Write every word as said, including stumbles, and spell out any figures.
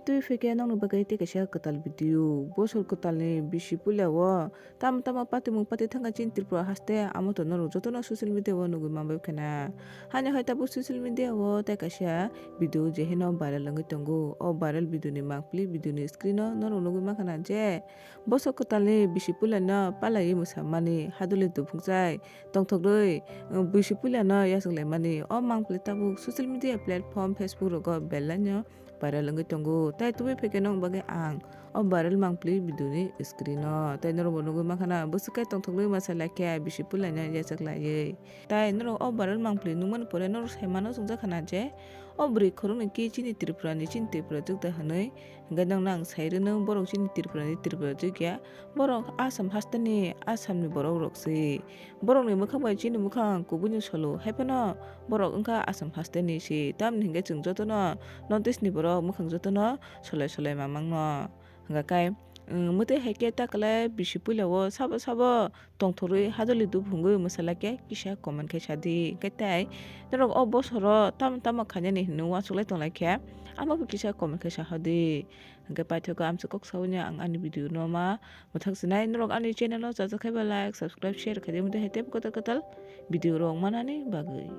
Twi phaikhe nokni bagwi tei kaisa kwtal video. Bosor kwtalni bisi puila o tamo tamo patimung pati thangkha chini Tripura haste, amo to norok jotono social media o nugwi manbai khana. Haino hai tabuk social media o tei kaisa video je hino viral wngwi tongo. O viral video ni mangpili video ni screen o norok nugwi mankha na je bosor kwtalni bisi puilano palaiwi mwsamani haduli duphukjai tongthokgwi bisi puilano yachaklaimani. O mangpili tabuk social media platform Facebook rogo belaino viral wngwi tongo. Tai tubui phaikhe nokni bagwi ang o viral mangpili video ni screen o. Tai norokbo nugwi mankha na bwswk khe tongthokgwi mwsalaikhe bisi puilano yachaklaiwi. Tai norok o viral mangpili nukmani pore norok saimano chwngjakha na je o bwrwi khoroknwi ki chini Tripura ni chini Tripura jwk da hwnwi. Hwnkhe nokno ang sai rwno borok chini Tripura ni Tripura jwk ya. Borok Assam haste ni Assam ni borok rok se. Borok ni mwkhang bai chini mwkhang kubui ni solo. Haiphano borok wngkha Assam haste ni se. Tamni hwnkhe chwng jotono North East ni borok mwkhang jotono solai solai mamang no. Hwnkha kai, mwtwi hai khe ta kwlai bisi puila o sabo sabo tongthorwi haduli duphungwi mwsalaikhe kisa comment khai sadi. Hwnkhe tai norok o bosoro tamo tamo khainani hinwi uansuk lai tonglaikhe, amo bo kisa comment khai sahadi. Hwnkhe paithago amsa kok saui ang ani video no ma mwthang sinai. Norok ani channel o chajak khai ba like, subscribe, share khai di, mwtwi hai tei kwtal kwtal video rok manani bagwi.